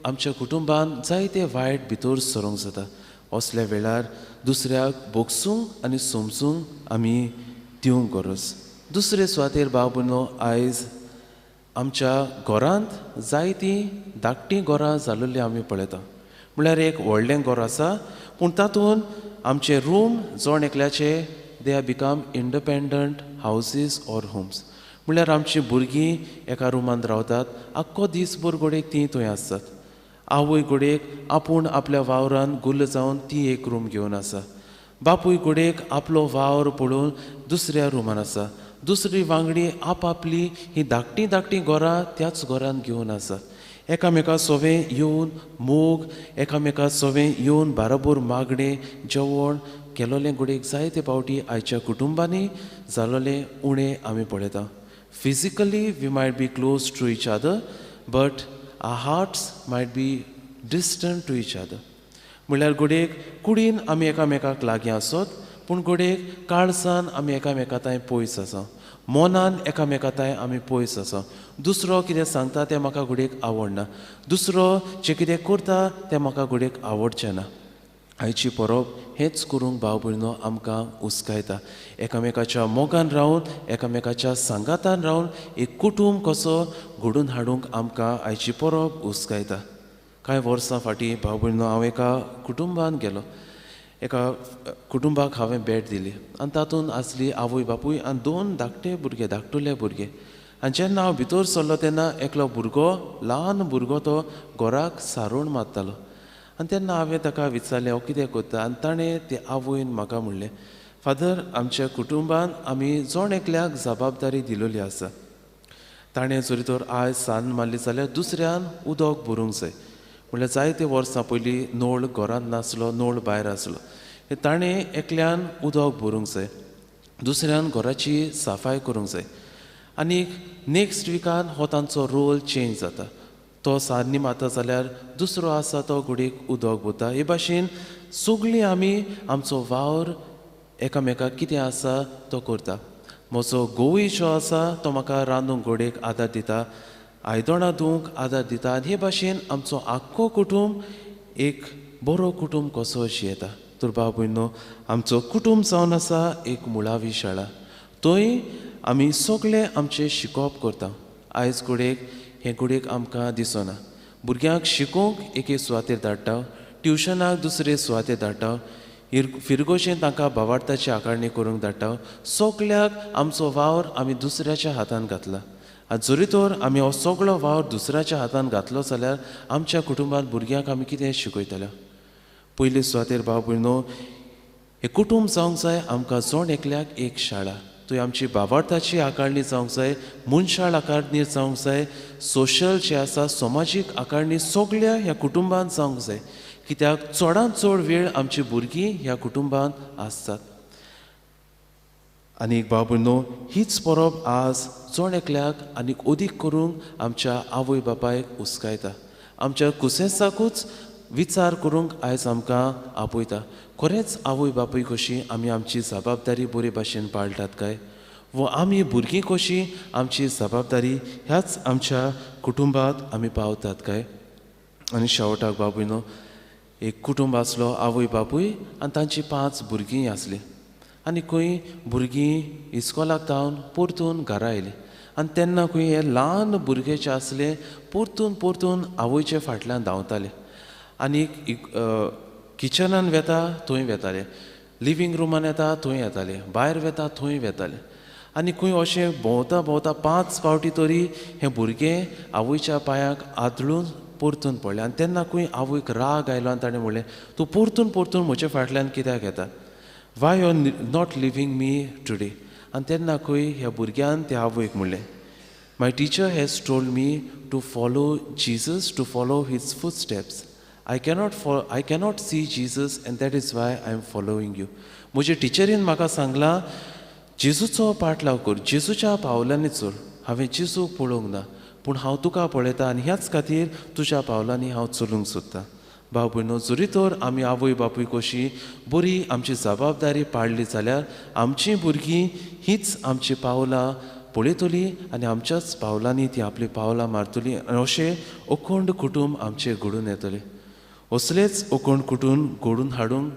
आमच्या कुटुंबान जायते वायट भितर सरूंक जाता. असल्या वेळार दुसऱ्याक भोगसूंक आनी समजूंक आमी दिवंक गरज. दुसरे सुवातेर भाव भयणो आयज आमच्या घरांत जायतीं धाकटीं घरां जाल्लीं आमी पळयता. म्हळ्यार एक व्हडलें घर आसा पूण तातूंत आमचे रूम जण एकल्याचे they are become independent houses or homes. म्हळ्यार आमचीं भुरगीं एका रुमांत रावतात, आख्खो दीसभर घडयेक तीं थंय आसतात. आवय घडयेक आपूण आपल्या वावरान गुल्ल जावन ती एक रूम घेवन आसा, बापूय घडयेक आपलो वावर पळोवन दुसऱ्या रुमान आसा, दुसरी वांगडी आपआपली ही धाकटीं धाकटीं घरां त्याच घरान घेवन आसा. एकामेका सोवें येवन मोग, एकामेका सोवें येवन बाराबोर मागणें जेवण केलोलें घडयेक जायते फावटी आयच्या कुटुंबांनी जालोलें उणें आमी पळयता. Physically we might be close to each other but our hearts might be distant to each other. म्हणल्यार घडयेक कुडीन आमी एकामेकाक लागीं आसत पूण घडयेक काळजान आमी एकामेका तांय पयस आसा, मनान एकामेका तांय आमी पयस आसा. दुसरो कितें सांगता तें म्हाका घडयेक आवडना, दुसरो जें कितें करता तें म्हाका घडयेक आवडचें ना. आयची परब हेंच करूंक भाव भयणो आमकां उस्कायता. एकामेकाच्या मोगान रावन, एकामेकाच्या सांगातान रावन एक कुटूंब कसो घडून हाडूंक आमकां आयची परब उस्कायता. कांय वर्सां फाटीं भाव भयणो हांव एका कुटुंबान गेलो. एका कुटुंबाक हांवें भेट दिली आनी तातूंत आसली आवय बापूय आनी दोन धाकटे भुरगे, धाकटुले भुरगे. आनी जेन्ना हांव भितर सरलो तेन्ना एकलो भुरगो, ल्हान भुरगो, तो घराक सारोण मारतालो. आनी तेन्ना हांवें ताका विचारलें हो कितें करता, आनी ताणें ते आवयन म्हाका म्हणलें, फादर आमच्या कुटुंबान आमी जण एकल्याक जबाबदारी दिलोली आसा. ताणें जरी तर आयज सान्न मारली जाल्यार दुसऱ्यान उदक भरूंक जाय. म्हणल्यार जायते वर्सां पयलीं नळ घरांत नासलो, नळ भायर आसलो. ताणें एकल्यान उदक भरूंक जाय, दुसऱ्यान घराची सफाय करूंक जाय. आनी नेक्स्ट विकान हो तांचो रोल चेंज जाता. तो सारनी मारता जाल्यार दुसरो आसा तो घडयेक उदक भरता. हे भाशेन सगळीं आमी आमचो वावर एकामेकाक कितें आसा तो करता. म्हजो घोवूय जो आसा तो म्हाका रांदूंक घडयेक आदार दिता, आयदनां धुवंक आदार दिता. आनी हे भाशेन आमचो आख्खो कुटूंब एक बरो कुटूंब कसो जियेता. तर भाव भयणो आमचो कुटूंब जावन आसा एक मुळावी शाळा. थंय आमी सगळे आमचें शिकोवप करता. आयज घडयेक हें घडयेक आमकां दिसना. भुरग्यांक शिकोवंक एके सुवातेर धाडटा, ट्युशनाक दुसरे सुवातेर धाडटा, फिरगोशेन तांकां भावार्थाची आकारणी करूंक धाडटा. सगल्याक आमचो वावर आमी दुसऱ्याच्या हातान घातला. आनी जरी तर आमी हो सगळो वावर दुसऱ्याच्या हातान घातलो जाल्यार आमच्या कुटुंबांत भुरग्यांक आमी कितें शिकयतले? पयले सुवातेर भाव भयणो हें कुटूंब जावंक जाय आमकां जण एकल्याक एक शाळा. थंय आमची भावार्थाची आकारणी जावंक जाय, मनशाळ आकारणी जावंक जाय, सोशल जे आसा समाजीक आकारणी सगळ्या ह्या कुटुंबांत जावंक जाय. कित्याक चडांत चड वेळ आमची भुरगीं ह्या कुटुंबांत आसतात. आनी भाव भयणो हीच परब आज जण एकल्याक आनीक अदीक करूंक आमच्या आवय बापायक उस्कायता. आमच्या कुसेसाकूच विचार करूंक आयज आमकां आपयता. खरेंच आवय बापूय कशी आमी आमची जबाबदारी बरे भाशेन पाळटात काय, वो आमी भुरगीं कशी आमची जबाबदारी ह्याच आमच्या कुटुंबांत आमी पावतात काय? आनी शेवटाक भाव भयणो एक कुटुंब आसलो, आवय बापूय आनी तांची 5 भुरगीं आसलीं. आनी खंय भुरगीं इस्कोलाक धांवन परतून घरा आयलीं. आनी तेन्ना खंय हे ल्हान भुरगे जे आसले परतून परतून आवयचे फाटल्यान धांवताले. आनी किचनान वेता थंय वेताले, लिवींग रुमान येता थंय येताले, भायर वेता थंय वेताले. आनी खंय अशें भोंवता भोंवता 5 फावटी तरी हें भुरगें आवयच्या पांयाक आदळून परतून पडलें. आनी तेन्ना खंय आवयक राग आयलो आनी ताणें म्हणलें, तूं परतून परतून म्हजे फाटल्यान कित्याक येता? Why you are not leaving me today? आनी तेन्ना खंय ह्या भुरग्यान त्या आवयक म्हणलें, my teacher has told me to follow Jesus, to follow his footsteps. I cannot see Jesus and that is why I am following you. म्हजे टिचरीन म्हाका सांगलां जेजूचो पाठलाव कर, जेजूच्या पावलांनी चल. हांवें जेजूक पळोवंक ना पूण हांव तुका पळयता आनी ह्याच खातीर तुज्या पावलांनी हांव चलूंक सोदतां. भाव भयणो जरी तर आमी आवय बापूय कशी बरी आमची जबाबदारी पाळ्ळी जाल्यार आमचीं भुरगीं हीच आमचीं पावलां पळयतली आनी आमच्याच पावलांनी ती आपलीं पावलां मारतली आनी अशें अखंड कुटूंब आमचें घडून येतलें. असलेच अखंड कुटूंब घडून हाडूंक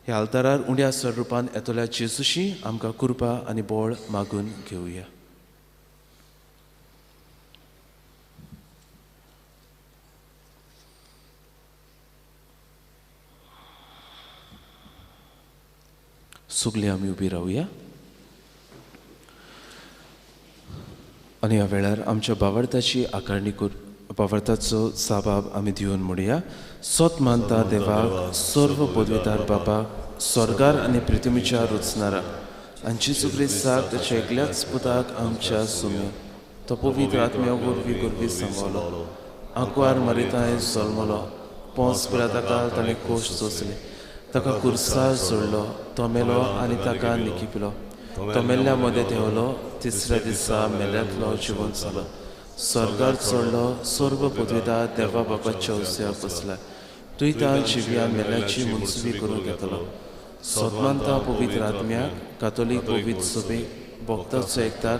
ह्या आल्तारार उण्या स्वरुपान येतल्या जेजूशी आमकां कृपा आनी बळ मागून घेवया. सगळीं आमी उबी रावया आनी ह्या वेळार आमच्या बावडताची आकारणी बावडताचो साबाब आमी दिवन म्हणया. सत मानता देवाक सर्व पदवीदार बापाक स्वर्गार आनी पृथ्वीच्या रचणारा आनी जेजू क्रिस्ताक ताच्या एकल्याच पुताक आमच्या सुम्या तो पवित्र आत्म्या वरवीं गुरवी सांबाळलो आंकवार मरिताय जल्मलो पोंस पिलाताका ताणें कोश सोंसले ताका कुर्सार सोडलो तो मेलो आनी ताका निकिपलो तो मेल्ल्या मदें देंवलो तिसऱ्या दिसा मेल्यांतलो जिवन जालो स्वर्गार चडलो सर्व पदवीदार देवा बापाच्या उस्याक बसला तुंय त्या जिव्या मेल्याची मुनसुबी करूंक येतलो. सतमानता पवित्र आत्म्याक कातोलीक पवित्र सभेक भक्ताचो एकदार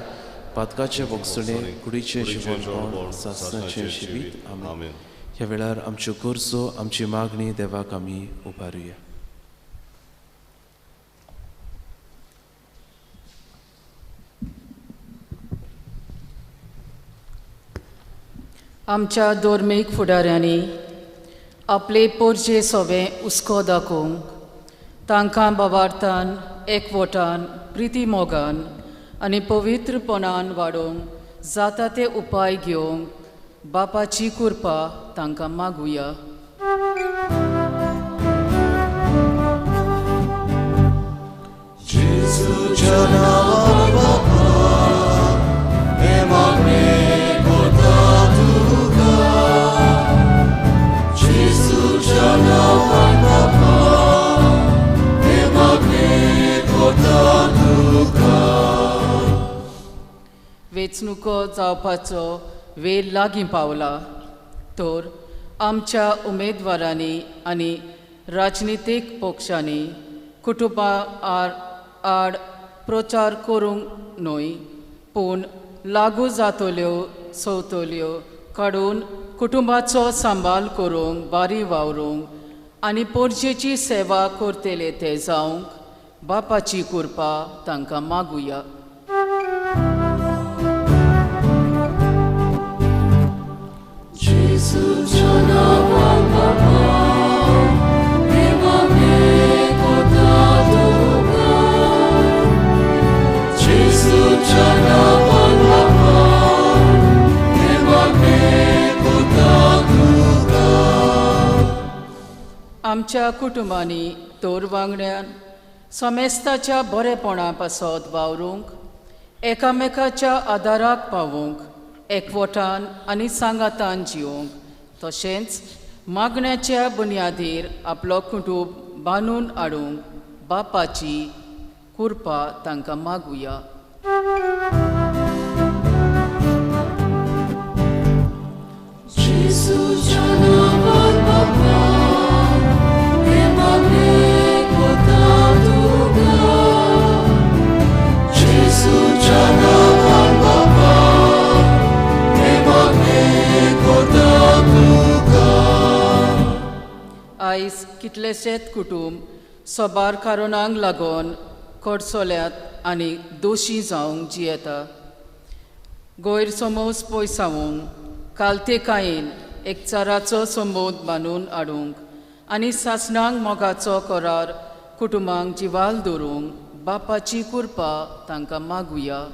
पातकाचे भोगसणे कुडीचें जिवनपण सासणाचें जिवीत. आमेन. ह्या वेळार आमच्यो गरजो आमची मागणी देवाक आमी उबारुया. आमच्या धर्मीक फुडाऱ्यांनी आपले पोरजे सोवे हुस्को दाखोवंक तांकां बाबार्थान एकवटान प्रिती मोगान आनी पवित्रपणान वाडोवंक जाता ते उपाय घेवंक बापाची कृपा तांकां मागुया. वेंचणुको जावपाचो वेळ लागीं पावला तर आमच्या उमेदवारांनी आनी राजनितीक पक्षांनी कुटुंबा आड प्रचार करूंक न्हय पूण लागू जातल्यो सवतल्यो काडून कुटुंबाचो सांबाळ करूंक बारी वावरूंक आनी पोरजेची सेवा करतले ते जावंक बापाची कृपा तांकां मागुया. आमच्या कुटुंबांनी तोर वांगड्यान समेस्ताच्या बरेपणा पासत वावरूंक एकामेकाच्या आदाराक पावूंक एकवटान आनी सांगातान जिवंक तशेंच मागण्याच्या बुन्यादीर आपलो कुटूंब बांदून हाडूंक बापाची कृपा तांकां मागुया. आयज कितलेशेच कुटूंब साबार कारणांक लागून कडसल्यात आनी दोशी जावंक जियेता. गैरसमज पयसावंक कालतेकायेन एकचाराचो संबंद बांदून हाडूंक आनी सासणांक मोगाचो करार कुटुंबांक जिवाल दवरूंक बापाची कृपा तांकां मागुया.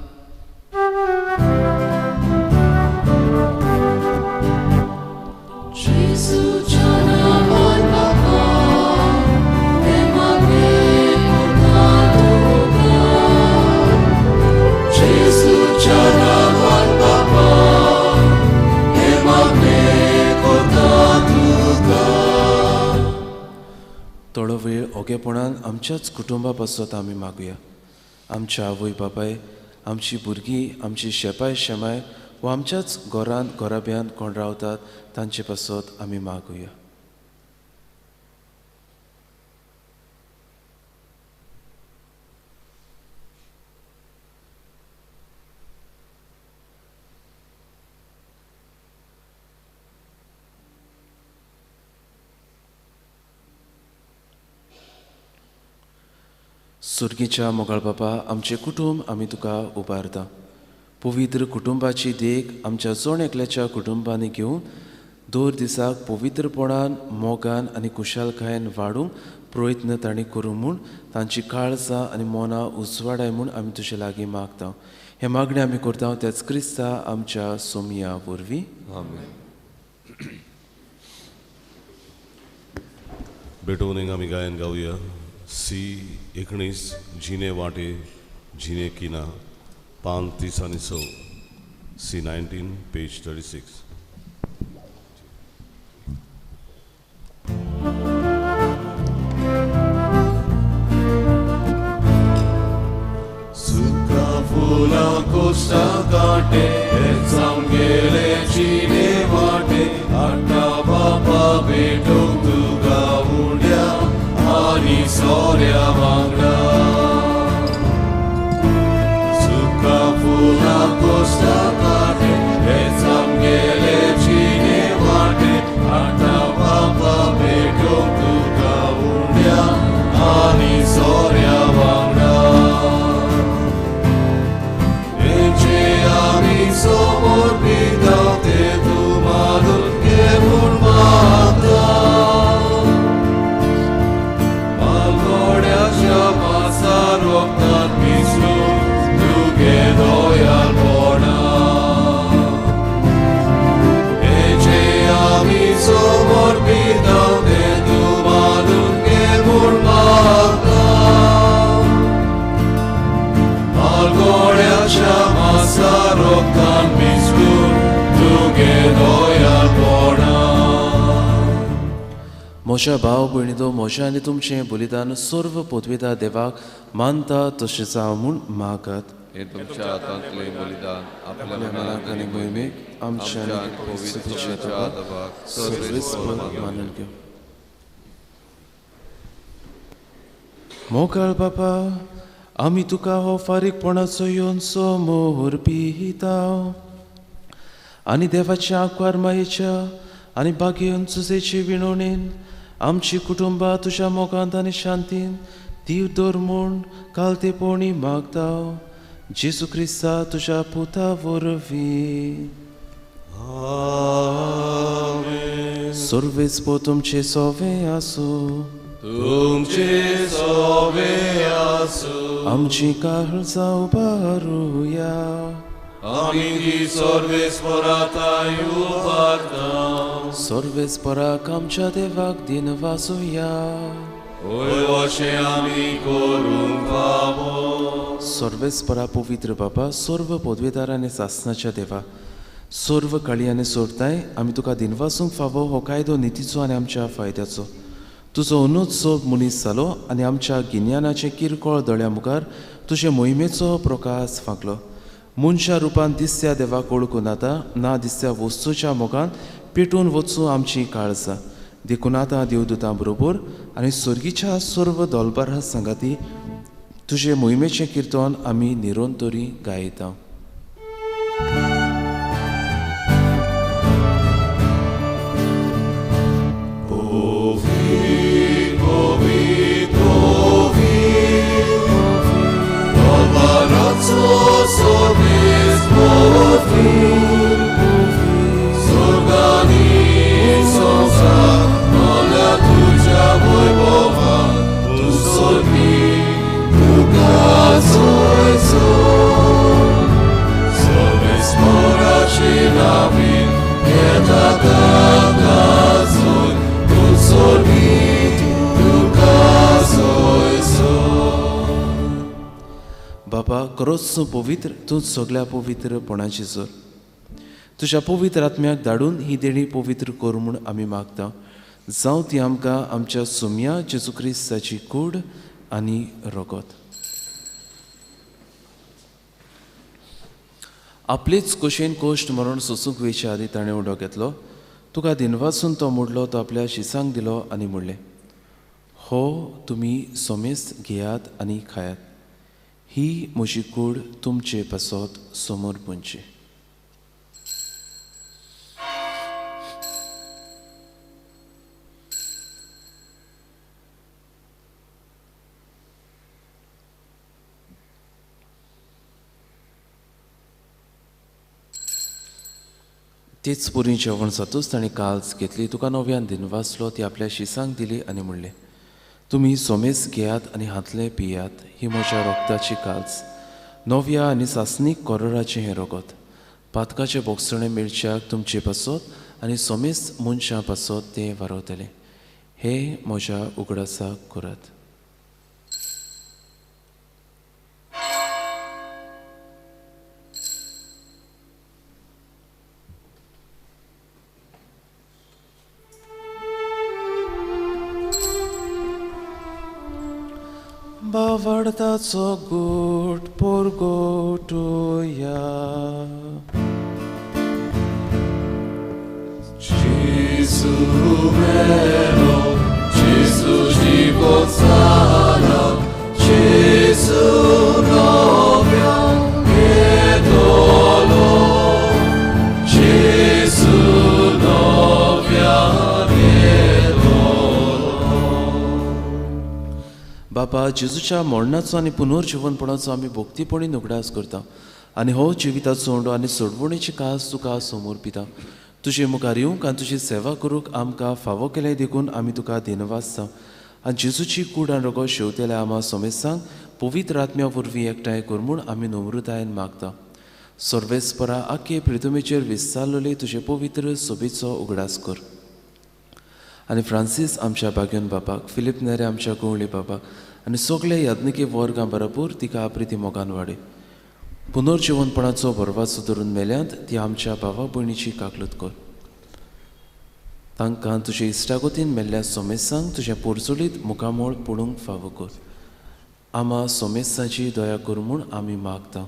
थोडो वेळ ओगेपणान आमच्याच कुटुंबा पासत आमी मागुया. आमच्या आवय बापाय आमची भुरगीं आमची शेपाय शेमाय वा आमच्याच घरांत घराब्यांत कोण रावतात तांचे पासत आमी मागुया. सुर्गीच्या मोगाळ बापा, आमचें कुटुंब आमी तुका उबारता. पवित्र कुटुंबाची देख आमच्या जण एकल्याच्या कुटुंबांनी घेवन दर दिसाक पवित्रपणान, मोगान आनी खुशालकायेन वाडूंक प्रयत्न तांणी करूं म्हूण तांची काळजां आनी मनां उजवाडाय म्हूण आमी तुजे लागीं मागता. हे मागणें आमी करता त्याच क्रिस्ता आमच्या सोमया वरवीं. आमेन. भेटवणेक आमी गायन गावया सी 19 जिने वाटे जिने किना, पान 30 आनी 6, सी 19 पेज 36. सुका फुलां कोश्टा कांटे आमगेले जिने वाटे आटा बापा भेटूंक तुका उड्या आनी सोऱ्या वांगडा. सुका फुलां कोश्टा कांटे आमगेले जिने वाटे आटा बापा भेटूंक तुका उड्या आनी सोऱ्या वांगडा. आमी समर्पिता ते तूं मारून घे म्हूण मागता. मालगोड्याच्या मासा रोगतात मिसळून तुगे दयाळपणा. हेचे आमी समर्पिता ते तूं मारून घे म्हूण मागता. मालगोड्याच्या मासा रोगतान मिसळून तुगे दयाळपणा. म्हज्या भाव भयणीचो, म्हज्या आनी तुमचें बलिदान सर्व पदवेदा देवाक मानता तशें जावं म्हूण मागात. हें तुमच्या हातांतलें बलिदान आपल्या मनाक आनी मोहिमेक आमच्या आनी देवाक सर्वेस्पर मानून घेवं. मोगाळ बापा, आमी तुका हो फारीकपणाचो येवनचो मोहर पिता आनी देवाच्या आंकवार मायेच्या आनी बागेवन सुजेचे विणवणेन आमची कुटुंबां तुज्या मोगांत आनी शांतीन दीव दवर म्हूण काल ते पोवणी मागता. जेजू क्रिस्ता तुज्या पुता वरवीं. आमेन. सर्वेस्पर तुमचें सोवें आसूं. तुमचे सोवे आसूं. आमची काळजां उबारुया. आमी ती सर्वेस्परा तांय उबारता. सर्वेस्पराक आमच्या देवाक दिनवासुया. होय अशें आमी करूंक फावो. सर्वेस्परा पवित्र बाबा, सर्व पदवेदार आनी सासनाच्या देवा, सर्व काळी आनी सोडताय आमी तुका दिनवासूंक फावो हो कायदो नितीचो आनी आमच्या फायद्याचो. तुजो अनुत्सव मनीस जालो आनी आमच्या गिन्यानाचे किरकोळ दोळ्या मुखार तुजे मोहिमेचो प्रकाश फांकलो. मनशा रुपान दिसत्या देवाक वळखून आतां ना दिसत्या वस्तूच्या मोगान पेटून वचूं आमची काळजां. देखून आतां देवदूतां बरोबर आनी सर्गीच्या सर्व दोलबारा सांगाती तुजे मोहिमेचें किर्तन आमी निरंतरी गायता. बाबा, खरोच तूं पवित्र, तूं सगळ्या पवित्रपणाची जोर. तुज्या पवित्र आत्म्याक धाडून ही देणी पवित्र कर म्हूण आमी मागता. जावं ती आमकां आमच्या सोम्या जेजू क्रिस्ताची कूड आनी रगत. आपलेच कोशेन कोश्ट मरण सोसूंक वेचे आदी ताणें उडो घेतलो. तुका दिनवासून तो मोडलो, तो आपल्या शिसांक दिलो आनी म्हणलें, हो तुमी सोमेस्त घेयात आनी खायात, ही म्हजी कूड तुमचे पासत समोर पुंची. तेच पुरी जेवण जातूच ताणें काल्स घेतली, तुका नव्यान दिनवासलो, ती आपल्या शिसांक दिली आनी म्हणलें, तुमी सोमेस घेयात आनी हातलें पियात, ही म्हज्या रोगताची काल्स, नव्या आनी सासणीक कोरोराचें हें रोगत, पातकाचें बोगसणें मेळच्याक तुमचे पासत आनी सोमेस मनशां पासत तें वारवतलें. हें म्हज्या उगडासाक करात. बावडताचो गोट पोरगोटुया. Gesù meno, Gesù divozala, Gesù novia e dolor, Gesù novia e dolor. बापा, जेजूच्या मरणाचो आनी पुनर्जिवनपणाचो आमी भक्तीपणी उगडास करता आनी हो जिविताचो उंडो आनी सोडवणेची कास तुका समर्पिता. तुजे मुखार येवंक आनी तुजी सेवा करूंक आमकां फावो केलें देखून आमी तुका दिनवासता आनी जेजूची कूड आनी रोगो शेवतेल्या आमा सोमेसांक पवित्र आत्म्या वरवीं एकठांय कर म्हूण आमी नम्रतायेन मागता. सर्वेस्परा आखे प्रितमेचेर विस्तारलेले तुजे पवित्र सोबेचो उगडास कर आनी फ्रांसीस आमच्या बाग्योन बापाक, फिलीप नेरे आमच्या गवळी बापाक आनी सगळे याज्ञिकी वर्गां बरोबर तिका प्रिती मोगान वाडय. पुनर्जिवनपणाचो भरवासो धरून मेल्यांत ती आमच्या भावा भयणीची काकलूत कर. तांकां तुजे इश्टागतीन मेल्ल्या सोमेसांक तुजें पोरचोलीत मुखामोळ पळोवंक फावो कर. आमा सोमेसाची दया कर म्हूण आमी मागता.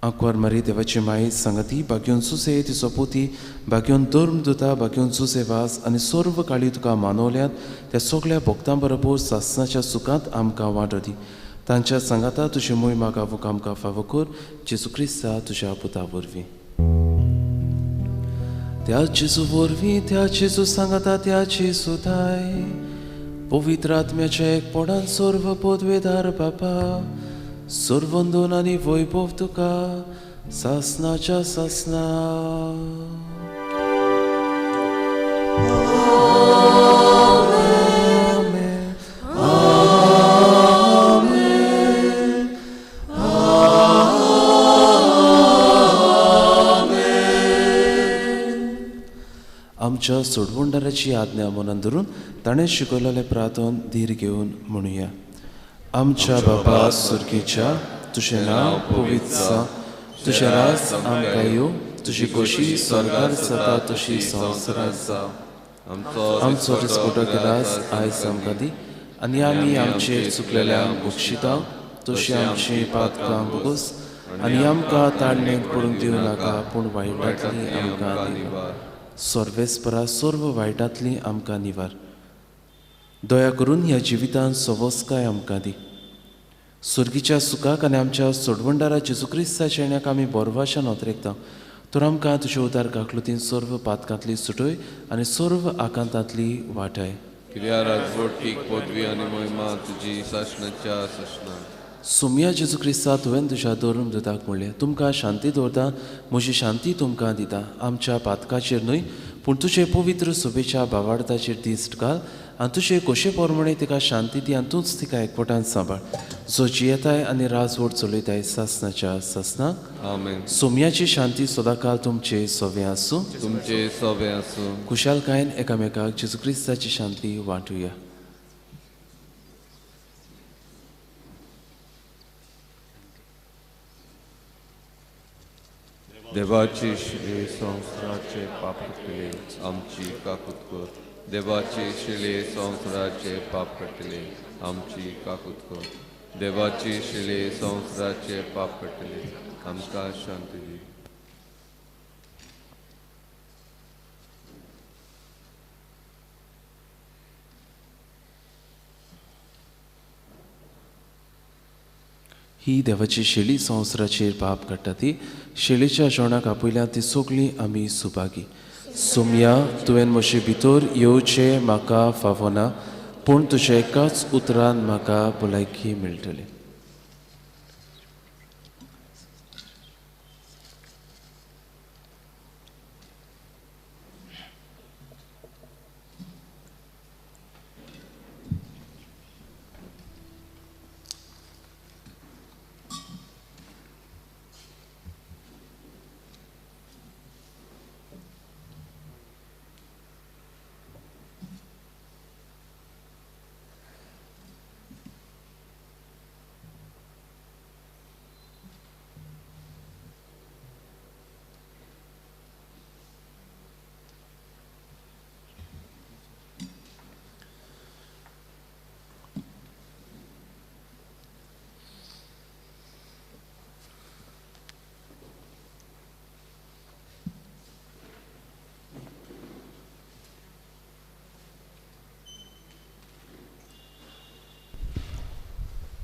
आंकवार मारी देवाची माई सांगाती, बाग्योन सुसे तिचो पोती, बाग्योन धर्म दुता, बाग्योन सुसे वास आनी सर्व काळी तुका मानवल्यात त्या सगळ्या भक्तां बरोबर सासणाच्या सुखांत आमकां वांटो दी. तांच्या सांगाता तुजी मोहिमा गावूंक आमकां फावो कर, जेजू क्रिस्ता तुज्या पुता वरवीं. त्या जेजू वरवीं, त्या जेजू सांगाता, त्या जेजू थाय पवित्र आत्म्याच्या एकपणान सर्व पदवेदार बापा, सर्वंदन आनी वैभव तुका सासनाच्या सासना. आमेन, आमेन, आमेन. आमच्या सोडवणदाराची आज्ञा मनान धरून ताणें शिकयलेलें प्रार्थन धीर घेवन म्हणुया. आमच्या बापा सुर्गेच्या, तुजें नांव पवित्र जावं, तुजें राज आमकां येवं, तुजी खोशी स्वर्गार जाता तशी संवसारांत जावं. आमचो दिसपटो ग्रास आयज आमकां दी आनी आमी आमचे चुकलेल्यांक बक्षिता तशी आमची पातकां भोगोस आनी आमकां ताळणेक पडूंक दिवं नाका, पूण वायटांतली आमकां निवार. सर्वेस्परा सर्व वायटांतली आमकां निवार. दया करून ह्या जिवितांत सवस्काय आमकां दी. सुर्गीच्या सुखाक आनी आमच्या सोडवणदारा जेजू क्रिस्ताच्या येण्याक आमी बोरवाशान ओतरेकता. तर आमकां तुजे उदार काकलुतीन सर्व पातकांतली सुटय आनी सर्व आकांतांतली वाटाय. कित्याक राजवटीक पदवी आनी महिमा तुजी सासणाच्या सासणाक. सोमया जेजू क्रिस्ता, तुवें तुज्या धर्म दुताक म्हणलें, तुमकां शांती दवरता, म्हजी शांती तुमकां दिता. आमच्या पातकाचेर न्हय पूण तुजे पवित्र सोबेच्या भावार्थाचेर दिश्ट घाल आनी तुजे खोशे प्रमाणे तिका शांती दी आनी तूंच तिका एकवटान सांबाळ, जो जियेताय आनी राजवट चलयताय सासणाच्या सासणाक. आमेन. सोमयाची शांती सदांकाल तुमचे सोवे आसूं. तुमचे सोवे आसूं. खुशालकायेन एकामेकाक जेजू क्रिस्ताची शांती वांटुया. देवाची शिले संवसाराचे पाप काडटले आमची काकूत कर. देवाची शिले संवसाराचे पाप काडटले आमची काकूत कर. देवाची शिले संवसाराचे पाप काडटले आमकां शांती दी. ही देवाची शेळी संवसाराचेर पाप काडटा ती शेळीच्या जेवणाक आपयल्या ती सगळीं आमी सुभागी. सोमया, तुवें म्हजे भितर येवचें म्हाका फावना, पूण तुज्या एकाच उतरान म्हाका भलायकी मेळटली.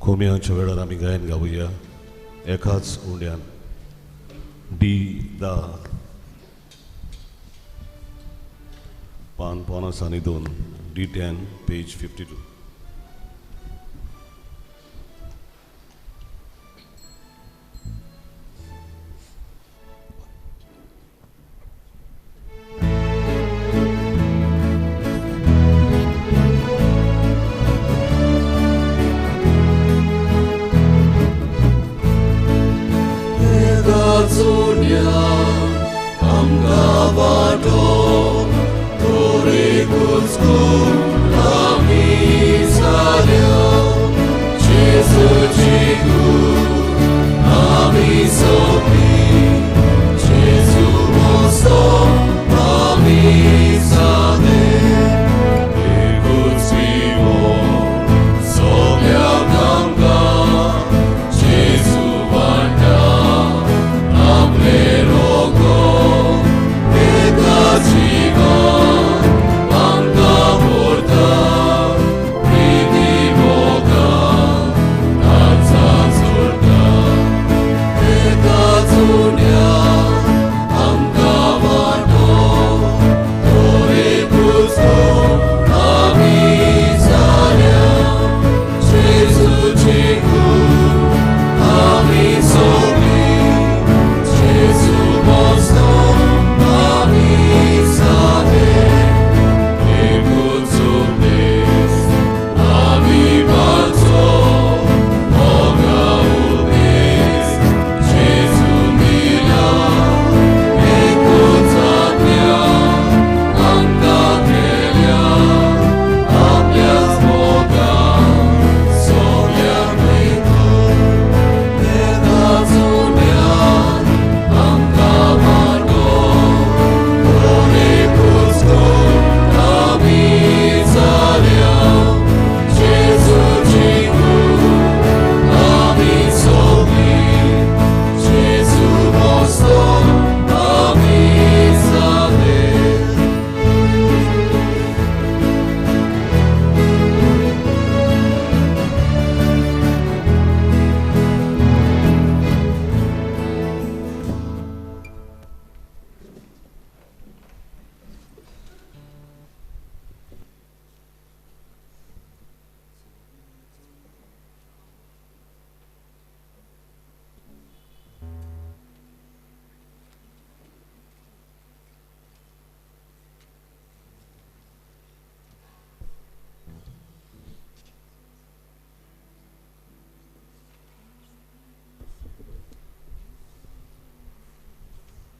कोम्यांच्या वेळार आमी गायन गावया एकाच उंड्यान डी दा पान 50 आनी 2 D10 page 52.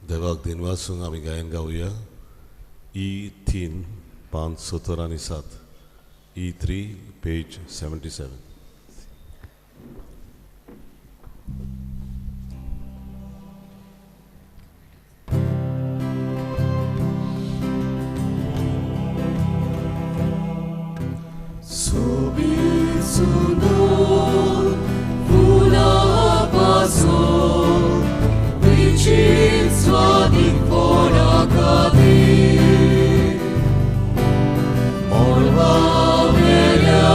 देवाक दिनवासूंक आमी गायन गावया ई 3 5 70 आनी 7 E3 page 77. Morva velia,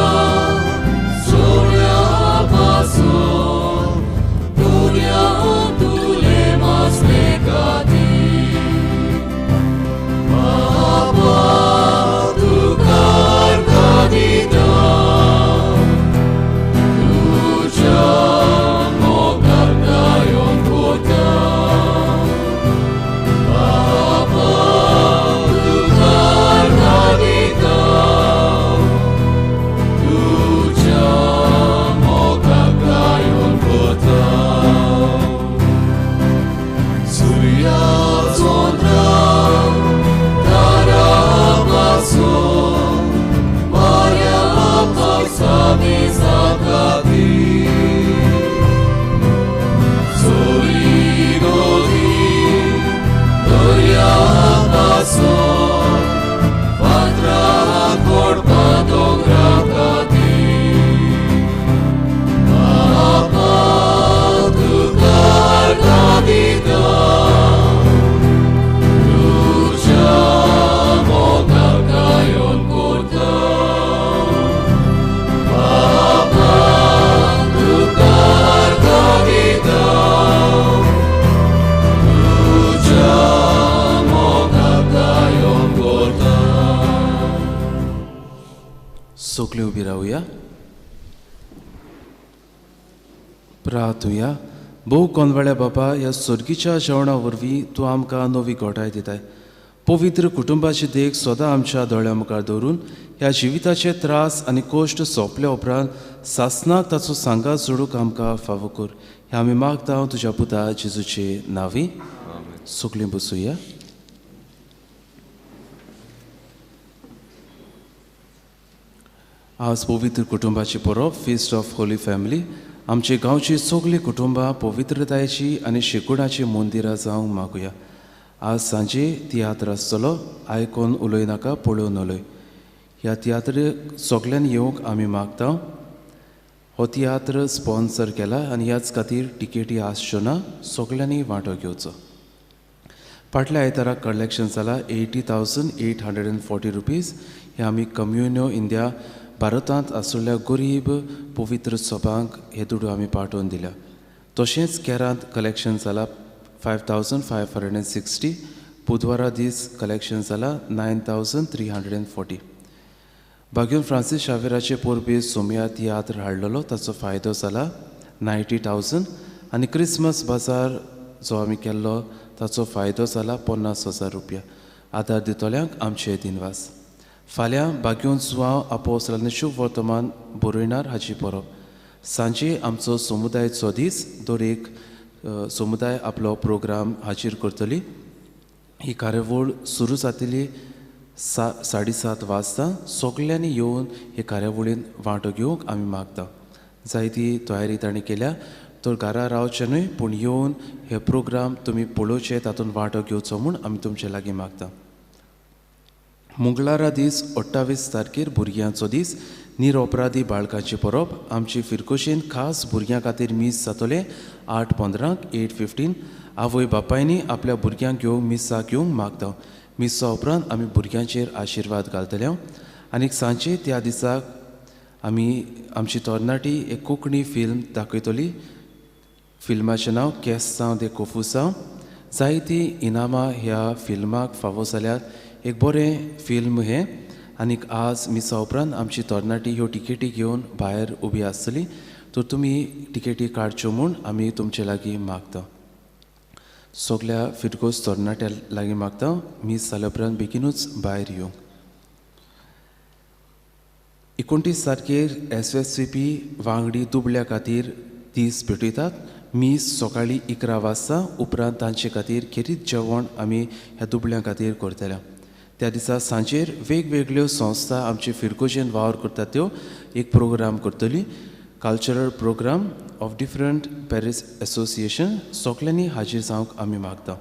सगळीं उबी रावया, प्रार्थुया. भोव कोनवाळ्या बाबा, ह्या सोर्गीच्या जेवणा वरवीं तूं आमकां नवी घोटाय दिताय. पवित्र कुटुंबाची देख सदां आमच्या दोळ्या मुखार दवरून ह्या जिविताचे त्रास आनी कश्ट सोंपल्या उपरांत सासनाक ताचो सांगात जोडूंक आमकां फावो कर. हें आमी मागता तुज्या पुता जेजूचे नांवी. सगळीं बसुया. आज पवित्र कुटुंबाची परब, फिस्ट ऑफ होली फॅमिली. आमचे गांवची सगळीं कुटुंबां पवित्रतायेची आनी शेकुणाची मंदिरां जावंक मागुया. आज सांजे तियात्र आसतलो. आयकोन उलय नाका, पळोवन उलय. ह्या तियात्र सगळ्यांनी येवंक आमी मागता. हो तियात्र स्पॉन्सर केला आनी ह्याच खातीर टिकेटी आसच्यो ना, सगळ्यांनी वांटो घेवचो. फाटल्या आयताराक कलेक्शन जाला 80,840 रुपीज. हे आमी कम्युन्यो इंडिया भारतांत आशिल्ल्या गरीब पवित्र सभांक हे दुडू आमी पाठोवन दिल्या. तशेंच केरांत कलेक्शन जाला 5,560. बुधवारा दीस कलेक्शन जाला 9,340. बाग्यून फ्रांसीस शावेराचे पोरबे सोमया तियात्र हाडलेलो, ताचो फायदो जाला 90,000. आनी क्रिसमस बाजार जो आमी केल्लो ताचो फायदो जाला 50,000 रुपया. आदार दितल्यांक आमचे दिनवास. फाल्यां बाग्यून जुवांव आपोसलांनी शुभ वर्तमान बरयणार हाची परब. सांजे आमचो समुदायाचो दीस, दर एक समुदाय आपलो प्रोग्राम हाजीर करतली. ही कार्यावळ सुरू जातली 7:30 वाजता. सगल्यांनी येवन हे कार्यावळीन वांटो घेवंक आमी मागता. जायती तयारी तांणी केल्या, तर घरा रावचें न्हय पूण येवन हे प्रोग्राम तुमी पळोवचे, तातूंत वांटो घेवचो म्हूण आमी तुमचे लागीं मागता. मंगळारा दीस 28 तारखेर भुरग्यांचो दीस, निरअपराधी बाळकाची परब. आमची फिरकोशेन खास भुरग्यां खातीर मीस जातलें 8:15 8:15. आवय बापायनी आपल्या भुरग्यांक घेवंक मिसाक येवंक मागता. मिसा उपरांत आमी भुरग्यांचेर आशिर्वाद घालतले. आनी सांजे त्या दिसाक आमी आमची तरणाटी एक कोंकणी फिल्म दाखयतली. फिल्माचें नांव केसांव दे कोफुसांव. जायतीं इनामां ह्या फिल्माक फावो जाल्यात. एक बरें फिल्म हें. आनीक आज मिसा उपरांत आमची तरणाटी ह्यो टिकेटी घेवन भायर उबी आसतली, तर तुमी टिकेटी काडच्यो म्हूण आमी तुमचे लागीं मागता. सगल्या फिरगोज तरणाट्या लागीं मागता मीस जाल्या उपरांत बेगीनूच भायर येवंक. 29 तारखेर SSCP वांगडी दुबल्या खातीर दीस भेटयतात. मीस सकाळीं 11 वाजता. उपरांत तांचे खातीर खेरीत जेवण आमी ह्या दुबल्यां खातीर करतले. त्या दिसा सांजेर वेगवेगळ्यो संस्था आमचे फिरगोजेन वावर करतात त्यो एक प्रोग्राम करतली, cultural programme of different parish association. सगल्यांनी हाजीर जावंक आमी मागता.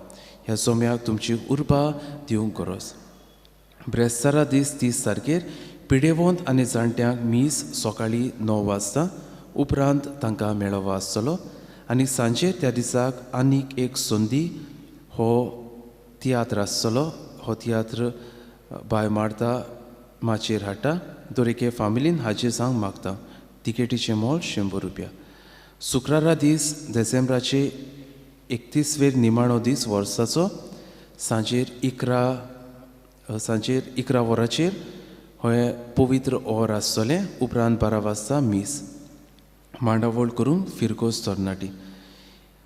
ह्या सोम्याक तुमची उर्बा दिवंक गरज. ब्रेस्तारा दीस 30 तारखेर पिडेवंत आनी जाणट्यांक मीस सकाळीं 9 वाजता. उपरांत तांकां मेळावो आसतलो. आनी सांजे त्या दिसाक आनीक एक संदी हो तियात्र आसतलो. हो तियात्र बाय मार्ता माचयेर हाडटा. दर एके फामिलीन हाजीर जावंक मागता. तिकेटीचें मोल 100 रुपया. शुक्रारा दीस डिसेंबराचे 31 वेर निमाणो दीस वर्साचो सांजेर 11 वरांचेर हें पवित्र ओर आसतलें. उपरांत 12 वाजता मीस. मांडावळ करूंक फिरगोज तरणाटी.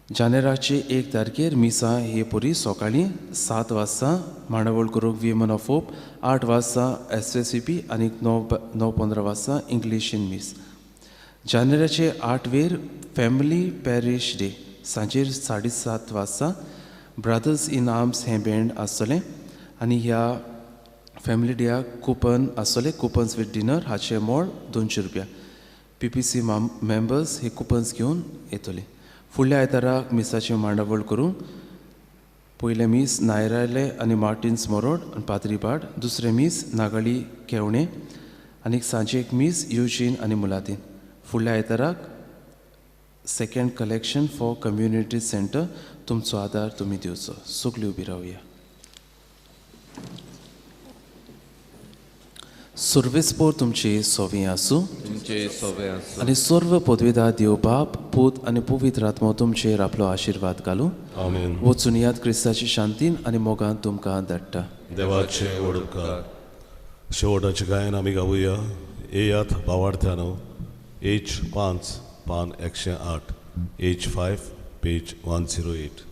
जानेराचे 1 तारखेर मिसां हे परी सकाळीं 7 वाजता मांडावळ करूंक विमन ऑफ होप, 8 वाजता SSCP आनी 9:15 वाजता इंग्लिशीन मीस. जानेराचे 8 वेर फॅमिली पॅरिश डे सांजेर 7:30 वाजता ब्रदर्स इन आर्म्स हें बँड आसतलें. आनी ह्या फॅमिली डेयाक कुपन आसतलें, कुपन्स वीथ डिनर. हाचें मोल 200 रुपया. PPC members हे कुपन्स घेवन येतले. फुडल्या आयताराक मिसाचें मांडावळ करूंक पयलें मीस नायराले आनी मार्टिन्स मोरोड आनी पाद्रीपाड, दुसरें मीस नागाळी केवणें आनी सांजे एक मीस युजीन आनी मुलादीन. फुडल्या आयताराक second collection for community centre. तुमचो आदार तुमी दिवचो. सगळीं उबी रावया. सर्वेस्पोर तुमचे सोवे आसूं आनी सर्व पदवेदार देव बाप पूत आनी पवित्र आत्मो तुमचेर आपलो आशिर्वाद घालूं. वचून याद क्रिस्ताची शांतीन आनी मोगान तुमकां धाडटा. देवाचे वडकार. शेवटाचें गायन आमी गावया. येयात भावार्थ्यानो, एच 5 पान 108, एच 5 पेज 108.